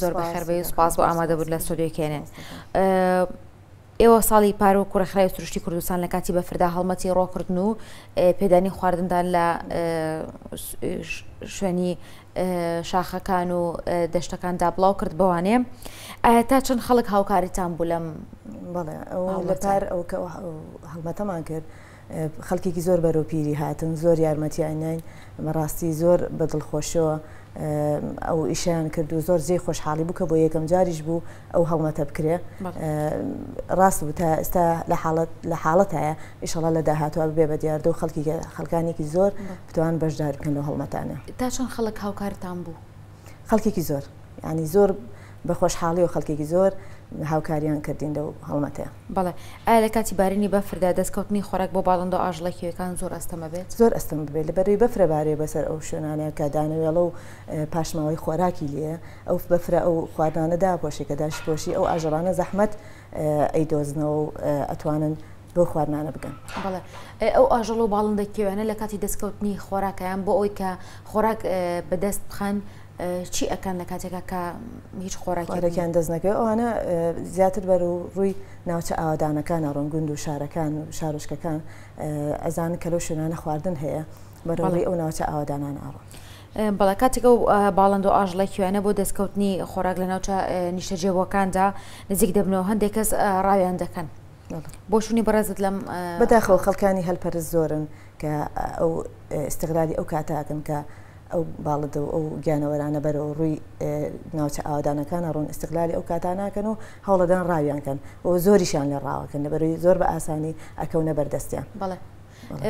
زۆر بەخێربێی و سوپاس بۆ ئامادەبوون لە ستۆدیۆی کێنێن. ئێوە ساڵی پار وەکو ڕێکخراوی سروشتی کوردستان لە کاتی بەفردا هەڵمەتی ڕۆکردن و پێدانی خواردندان لە شوێنی شاخەکان و دەشتەکاندا بڵاو کرد بەوانێ ئایا تا چەند خەڵک هاوکاریتان بوو لەم بەڵێ لە پار ئەو کە هەڵمەتەمان کرد خەڵکێکی زۆر بەرەو پیری هاتن زۆر یارمەتیان ناین بەڕاستی زۆر بە دڵخۆشیەوە ئەو ئیشیان کرد و زۆر جێی خۆشحاڵی بوو کە بۆ یەکەم جاریش بوو ئەو هەڵمەتە بکرێ ڕاست بوو تا ئێستا لە حاڵەت لە حاڵەتایە ئیشەڵا لە داهاتوە ببێ بە دیاردە و خەڵکی خەڵکانێکی زۆر بتوان بەشدار بکەن لەو هەڵمەتانە. تا چەند خەڵک هاوکارتان بوو؟ خەڵکێکی زۆر یانی زۆر بە خۆشحاڵی و خەڵکێکی زۆر هاوکاریان کردین لەو هەڵمەتەیە. بەڵێ ئایا لە کاتی بارینی بەفردا دەستکەوتنی خۆراک بۆ باڵندە و ئاژەڵە کێویەکان زۆر ئەستەم ئەبێت؟ زۆر ئەستەم ببێت لەبەرئەوەی بەفرە بارێ بەسەر ئەو شوێنانە کە دانەوێڵە و پاشماوەی خۆراکی لێیە ئەو بەفرە ئەو خواردنانە داپۆشێ کە داشیپۆشی ئەو ئاژەڵانە زەحمەت ئەیدۆزنەوە و ئەتوانن بەو خواردنانە بگەن. بەڵێ ئەو ئاژەڵ و باڵندە کێویانە لە کاتی دەستکەوتنی خۆراکیان بۆ ئەوەی کە خۆراک بەدەست بخەن چی ئەکەن لە کاتێکا کە هیچ خۆراکێکیان دەست نەکەوێت ئەوانە زیاتر بەرەو ڕووی ناوچە ئاوادانەکان ئەڕۆن گوند و شارەکان و شارۆچکەکان ئەزانن کە لەو شوێنانە خواردن هەیە بەرەو ڕووی ئەو ناوچە ئاوادانانە ئەڕۆن. بەڵێ کاتێک ئەو باڵند و ئاژەڵە کێویانە بۆ دەستکەوتنی خۆراک لە ناوچە نیشتەجێبووەکاندا نزیک دەبنەوە هەندێک کەس ڕاویان دەکەن بۆچوونی بەڕێزت لەم بەداخەوە خەڵکانی هەلپەرست زۆرن کە ئەو ئیستغلالی ئەو کاتە ئەکەن کە ئەو باڵندە و ئەو گیانەوەرانە بەرەو ڕووی ناوچە ئاوەدانەکان ئەڕۆن ئیستغلالی ئەو کاتانە ئەکەن و هەوڵەدەن ڕاویان کەن و زۆریشیان لێ ڕاوەکەن لەبەرەوەی زۆر بە ئاسانی ئەکەونە بەردەستیان. بەڵێ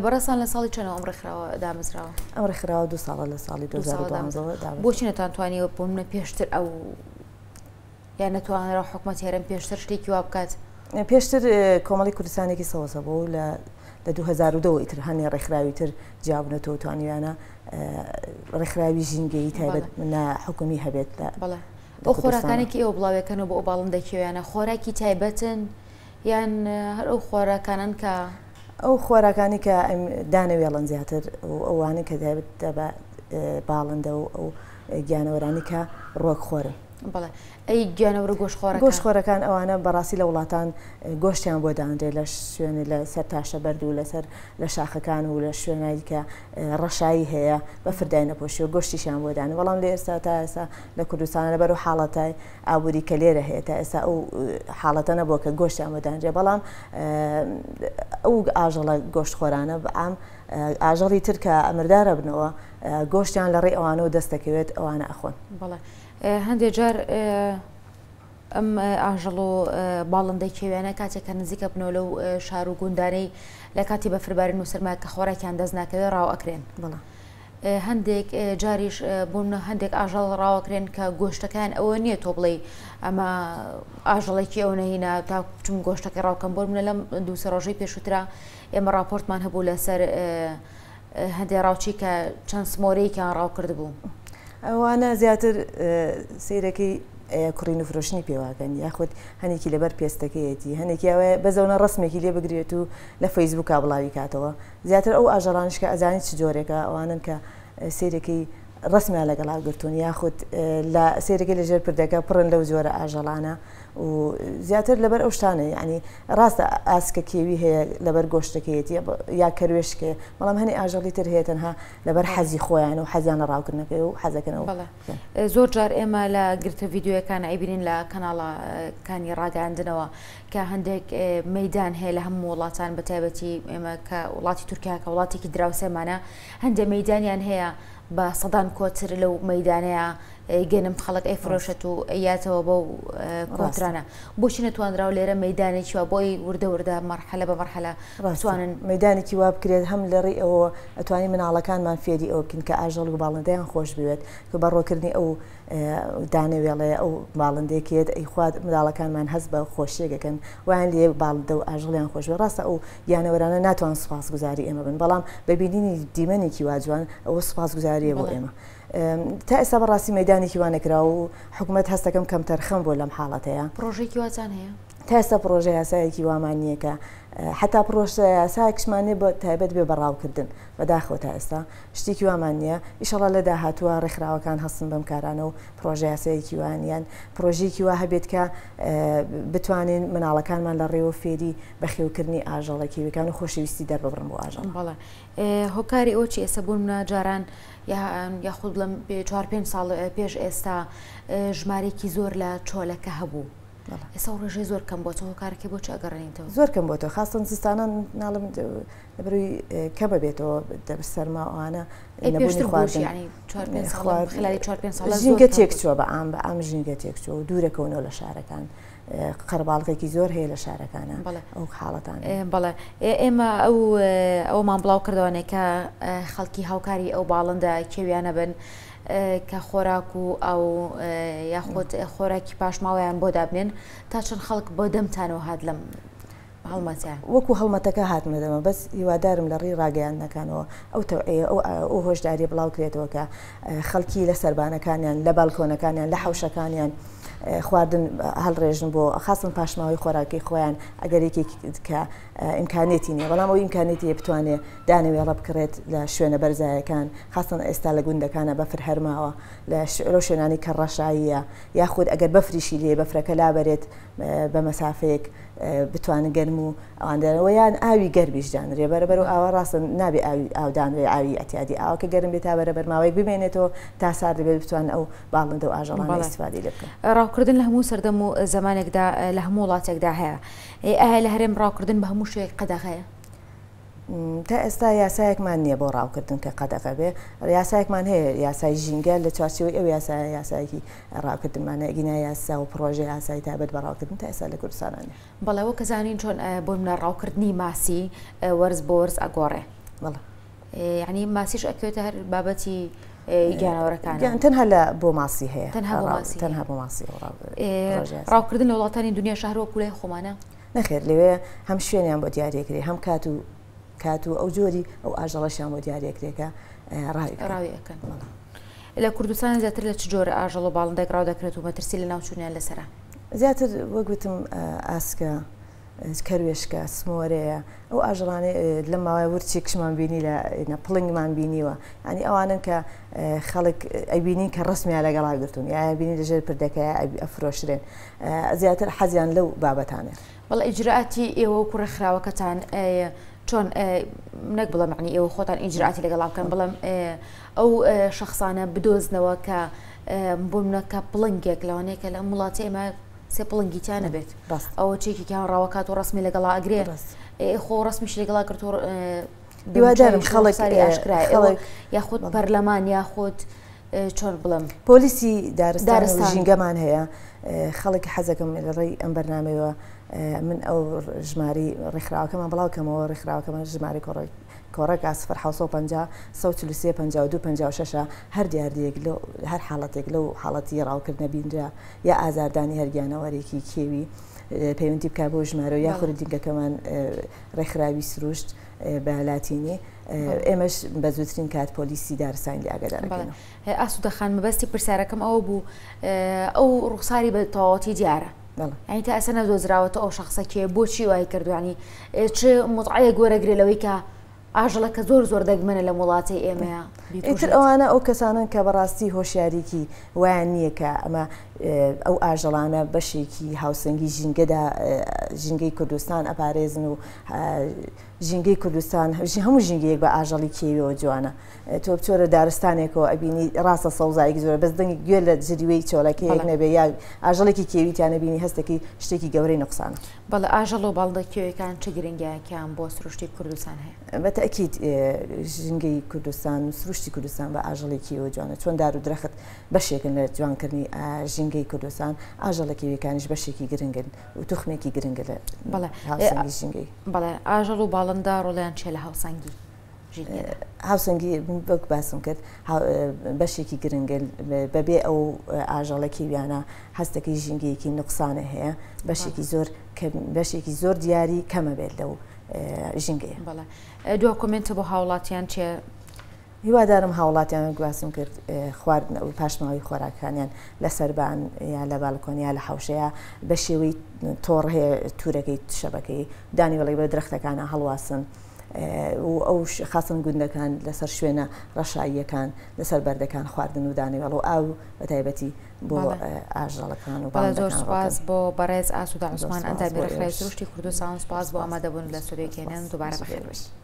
بەڕێزتان لە ساڵی چەنەوە ئەم ڕێکخراوە دامەزراوە؟ ئەم ڕێکخراوە دوو ساڵە لە ساڵی 2012 دامەزراوە. بۆچی نەتانتوانیوە بۆ منە پێشتر ئەو یان نەتوانرا حکومەتی هەرێم پێشتر شتێکی وا بکات؟ پێشتر کۆمەڵی کوردستانێکی سەوزە بوو لە لە 2002 ئیتر هەنێ ڕێکخراوی تر جیابوونەتەوە توانیویانە ڕێکخراوی ژینگەیی تایبەت نا حکومی هەبێت لە بەڵێ ئەو خۆراکانێکی ئێوە بڵاوێکەنەوە بۆ ئەو باڵندە کێویانە خۆراکی تایبەتن یان هەر ئەو خۆراکانن کە ئەو خۆراکانی کە دانەوێڵن زیاتر و ئەوانە کە تایبەت بە باڵندە و ئەو گیانەوەرانی کە ڕۆک خۆرن. بەڵێ ئەی گیانەوەرە گۆشتخۆرەکان؟ گۆشتخۆرەکان ئەوانە بەڕاستی لە وڵاتان گۆشتیان بۆ دانرێت لە شوێنی لە سەر تاشە بەرد و لەسەر لە شاخەکان و لە شوێنایی کە ڕەشایی هەیە بەفر داینەپۆشیوە گۆشتیشیان بۆ دانێ بەڵام لە ئێستا تا ئێستا لە کوردستان لەبەر و حاڵەتای ئابووری کە لێرە هەیە تا ئێستا ئەو حاڵەتە نەبووە کە گۆشتیان بۆ دانرێ بەڵام ئەو ئاژەڵە گۆشتخۆرانە بەعام ئاژەڵی تر کە ئەمردارە بنەوە گۆشتیان لە ڕێی ئەوانەوە دەست دەکەوێت ئەوانە ئەخۆن. بەڵێ هەندێک جار ئەم ئاژەڵ و باڵندەی کێویانە کاتێک کە نزیکە بنەوە لەو شار و گوندانەی لە کاتی بەفربارین و سەرما کە خۆراکیان دەست ناکەوێت ڕاو ئەکرێن. بەڵێ. هەندێک جاریش بۆ منە هەندێک ئاژەڵ ڕاوەکرێن کە گۆشتەکان ئەوە نییە تۆ بڵێ ئەمە ئاژەڵێکی ئەو نەهینا تا بچم گۆشتەکەی ڕاوکەم بۆ منە لەم دووسە ڕۆژەی پێشووترا ئێمە ڕاپۆرتمان هەبوو لەسەر هەندێ ڕاوچی کە چەند سمۆرەیەکیان ڕاو کردبوو. ئەوانە زیاتر سەیرەکەی کوڕین و فرۆشتنی پێواکەن یاخود هەنێکی لەبەر پێستەکەیەتی هەنێکی ئەوەیە بەزەونە ڕسمێکی لێ بگرێت و لە فەیسبووکا بڵاوی کاتەوە زیاتر ئەو ئاژەڵانش کە ئەزانی چ جۆرێکە ئەوانن کە سەیرەکەی ڕسمیان لەگەڵا گرتوون یاخود لە سەیرەکەی لەژێر پردەکە پڕن لەو جۆرە ئاژەڵانە و زیاتر لەبەر ئەو شتانە یعنی ڕاستە ئاسکە کێوی هەیە لەبەر گۆشتەکەیەتی یا کەروێشکێ بەڵام هەنی ئاژەڵی تر هەیە تەنها لەبەر حەزی خۆیان و حەزیان لە ڕاوکردنەکەی و حەزەکەنەوە زۆر جار ئێمە لە گرتە ڤیددیوەکان ئەیبینین لە کەناڵەکانی ڕاگەاندنەوە کە هەندێک مەدان هەیە لە هەموو وڵاتان بە تایبەتی ئێمە کە وڵاتی تورکیا کە وڵاتێکی دراوسێمانە هەندێک مەدانیان هەیە بە سەدان کۆتر لەو مەدانەیە گەنم خەڵک ئەیفرۆشێت و ئەیاتەوە بەو کۆترانە بۆچی نەتوانراوە لێرە مەدانێکی وا بۆی وردە وردە مەرحەلە بە مەرحەلە بتوانن مەدانێکی وا بکرێت هەم لە ڕێی ئەوەوە ئەتوانین مناڵەکانمان فێری ئەوە بکەین کە ئاژەڵ و باڵندەیان خۆش بوێت کە بە ڕۆکردنی ئەو دانەوێڵەیە ئەو باڵندەیە کە یەت ئەیخوات منداڵەکانمان هەست بە خۆشیەک ئەکەن وایان لێ باڵندە و ئاژەڵیان خۆش بێت ڕاستە ئەو گیانەوەرانە ناتوان سوپاسگوزاری ئێمە بن بەڵام بە بینینی دیمەنێکی وا جوان ئەوە سوپاسگوزاریە بۆ ئێمە تا ئێستا بەڕاستی مەدانێکی وا نەکراوە و حکومەت هەستەکەم کەمتەرخەم بووە لەم حاڵەتەیە. پڕۆژەیەکی واتان هەیە؟ تا ئێستا پڕۆژە یاسایەکی وامان نییە کە حتا پڕۆژە یاسایەکشمان نییە بە تایبەت بێ بە ڕاوکردن بەداخەوە تا ئێستا شتێکی وامان نییە ئیشەڵا لە داهاتووە ڕێکخراوەکان هەستن بەم کارانە و پڕۆژە یاسایەکی وان یان پڕۆژەیەکی وا هەبێت کە بتوانین مناڵەکانمان لە ڕێوە فێری بەخێوکردنی ئاژەڵە کێویەکان و خۆشەویستی دەرببڕن بۆ ئاژەڵ. بەڵێ هۆکاری ئەوە چی ئێستا بۆ نمونە جاران یاخود بڵێم چوار پێنج ساڵ پێش ئێستا ژمارێکی زۆر لە چۆلەکە هەبوو ئێستا ڕێژەی زۆر کەم بۆتەوە هۆکارەکەی بۆ چ ئەگەڕێنیتەوە؟ زۆر کەم بۆتەوە خاستن زستانان ناڵم لەبەروی کەمە بێتەوە دەب سەرما ئەوانە نەبوونی خواردن خلال چوار پێنج ساڵ ژینگە تێکچووە بە عام بە عام ژینگە تێکچووە و دوورەکەونەوە لە شارەکان قەرباڵغێکی زۆر هەیە لە شارەکانە ئەو حاڵەتانە. بەڵێ ئێمە ئەو ئەومان بڵاو کردوانێ کە خەڵکی هاوکاری ئەو باڵندە کێویانە بن کە خۆراک و ئەو یاخود خۆراکی پاشماوەیان بۆ دابنێن تا چەند خەڵک بۆ دەمتانەوە هات لەم هەڵمەتە؟ وەکو هەڵمەتەکە هاتمە دەمە بەس هیوادارم لە ڕێی ڕاگەیاندنەکانەوە ئەو تەوعەیە ئەو ئەو هۆشداریە بڵاو کرێتەوە کە خەڵکی لە سەربانەکانیان لە بالکۆنەکانیان لە حەوشەکانیان خواردن هەڵڕێژن بۆ خاستن پاشماوەی خۆراکی خۆیان ئەگەر یەکێک کە ئیمکانێتی نییە بەڵام ئەو ئیمکانێتی بتوانێ دانەوێڵە بکڕێت لە شوێنە بەرزایەکان خاستن ئێستا لە گوندەکانە بەفر هەرماوە لە لەو شوێنانی کە ڕەشاییە یاخود ئەگەر بەفریشی لێ بەفرەکە لابەرێت بە مەسافەیەک بتوانن گەرم و ئەوان دەرەوە یان ئاوی گەرمیش دانرێ بەرەبەر و ئاوا ڕاستە نابێ ئاوی ئاو دانرێ ئاوی ئەتیادی ئاوەکە گەرم بێت تا بەرەبەر ماوەیەک بمێنێتەوە تا سارد بێت بتوان ئەو باڵندە و ئاژەڵانە ئیستفادەی لێ بکەن. ڕاوکردن لە هەموو سەردەم و زەمانێکدا لە هەموو وڵاتێکدا هەیە ئایا لە هەرێم ڕاوکردن بە هەموو شێوەیەک قەدەغەیە؟ تا ئێستا یاسایەکمان نییە بۆ ڕاوکردن کە قەدەغە بێ، یاسایەکمان هەیە یاسای ژینگە لە چوارچێوەی ئەو یاسایە یاسایەکی ڕاوکردنمان هەیە ئەگینا یاسا و پڕۆژە یاسای تایبەت بە ڕاوکردن تا ئێستا لە کوردستانا نییە. بەڵێ وەک ئەزانین چۆن بۆ نمونە ڕاوکردنی ماسی وەرز بۆ وەرز ئەگۆڕێ. بەڵێ. یعنی ماسیش ئەکەوێتە هەر بابەتی گیانەوەرەکان. تەنها لە بۆ ماسی هەیە. تەنها بۆ ماسی. تەنها بۆ ماسی ڕاوکردن لە وڵاتانی دنیاش هەر وەکو لای خۆمانە؟ نەخێر لەوێ هەم شوێنیان بۆ دیاریەکرێ هەم کات و کات و ئەو جۆری ئەو ئاژەڵەشیان بۆ دیاریەکرێ کە ڕاوی بکەن. ڕاوی ئەکەن. لە کوردستان زیاتر لە چ جۆرە ئاژەڵ و باڵندەێک ڕاو دەکرێت و مەترسی لە ناوچوونیان لەسەرە؟ زیاتر وەک وتم ئاسکە، کەروێشکە، سمۆرەیە، ئەو ئاژەڵانەی لەم ماوەیە ورچێکشمان بینی لە پڵنگمان بینیوە یانی ئەوانن کە خەڵک ئەبینین کە ڕسمیان لەگەڵا گرتوون یا بینی لەژێر پردەکەی ئەفرۆشرێن زیاتر حەزیان لەو بابەتانە. بەڵێ ئیجرائاتی ئێوە وەکو ڕێکخراوەکەتان چۆن نەک بڵێم یعنی ئێوە خۆتان ئیجرائاتی لەگەڵا بکەن بڵێم ئەو شخصانە بدۆزنەوە کە بۆ منە کە پڵنگێک لەوانەیە کە لەم وڵاتی ئێمە سێ پڵنگی تیا نەبێت ئەوە چێکێکیان ڕاوەکات و ڕسمی لەگەڵا ئەگرێ خۆ ڕسمیش لەگەڵا کرد و هیوادارم خەڵک ئاشکرای یاخود پەرلەمان یاخود چۆن بڵێم. پۆلیسی دارستان و ژینگەمان هەیە خەڵک حەزەکەم لە ڕێی ئەم بەرنامەیەوە من ئەو ژماری ڕێکخراوەکەمان بڵاو کەمەوە ڕێکخراوەکەمان ژماری کۆڕێک کۆڕەکە 0 750 143 52 56 هەر دیاردەیەک لەو هەر حاڵەتێک لەو حاڵەتی ڕاوکردنە بینرا یا ئازاردانی هەر گیانەوەرێکی کێوی پەیوەندی بکە بۆ ژمارە و یاخود دینگەکەمان ڕێکخراوی سروشت بە لاتینی ئێمەش بە زووترین کات پۆلیسی دارستانی لێ ئاگادار ئەکەینەوە. ئاسوودە خان مەبەستی پرسیارەکەم ئەوە بوو ئەو ڕوخساری بە تەواوەتی دیارە یعنی تا ئێستا نەدۆزراوەتەوە ئەو شخصە کێ بۆچی وای کردو ینی چ متعەیەک وەرەگرێ لەوەی کە ئاژەڵەکە زۆر زۆر دەگمەنە لەم وڵاتەی ئێمەیە ئیتر ئەوانە ئەو کەسانن کە بەڕاستی هۆشیاریکی وایان نییە کە ئەمە ئەو ئاژەڵانە بەشێکی هاوسەنگی ژینگەدا ژینگەی کوردستان ئەپارێزن و ژینگەی کوردستان هەموو ژینگەیەک بە ئاژەڵی کێویەوە جوانە تۆ بچۆرە دارستانێکەوە ئەبینی ڕاستە سەوزایەکی زۆرە بەس دەنگی گوێ لە جریوەی چۆلەکەیەک نەبێ یا ئاژەڵێکی کێوی تیا نەبینی هەستەکەی شتێکی گەورەی نوقسانە. بەڵێ ئاژەڵ و باڵندە کێویەکان چ گرنگیەکیان بۆ سروشتی کوردستان هەیە؟ بە تەئکید ژینگەی کوردستان و سروشتی کوردستان بە ئاژەڵی کێوە جوانە چۆن دار و درەخت بەشێکن لە جوانکردنی ژینگەی کوردستان ئاژەڵە کێویەکانیش بەشێکی گرنگن و توخمێکی گرنگە لە بەڵێ هاوسەنگی ژینگەی. بەڵێ ئاژەڵ و باڵندە ڕۆڵیان چیە لە هاوسەنگی ژینگەدا؟ هاوسەنگی وەک باسم کرد بەشێکی گرنگە بەبێ ئەو ئاژەڵە کێویانە هەستەکەی ژینگەیەکی نوقسانە هەیە بەشێکی زۆر بەشێکی زۆر دیاری کەمە بێت لەو ژینگەیە. بەڵێ دوا کۆمێنتە بۆ هاوڵاتیان چیە؟ هیوادارم هاوڵاتیان وەک باسم کرد خواردن و پاشماوەی خۆراکەکانیان لە سەربان یا لە بالکۆن یا لە حەوشەیە بە شێوەی تۆڕ هەیە تورەکەی شەبەکەی دانیوەڵی بە درەختەکانە هەڵواسن و ئەو خاصن گوندەکان لەسەر شوێنە ڕەشاییەکان لەسەر بەردەکان خواردن و دانەوێڵ و ئاو بە تایبەتی بۆ ئاژەڵەکان و زۆر سوپاس بۆ بەڕێز ئاسوودە عوسمان ئەندامی ڕێکخراوی سروشتی کوردستان، سوپاس بۆ ئامادەبوون لە ستۆدیۆی کێنێن. دووبارە بەخێربێن.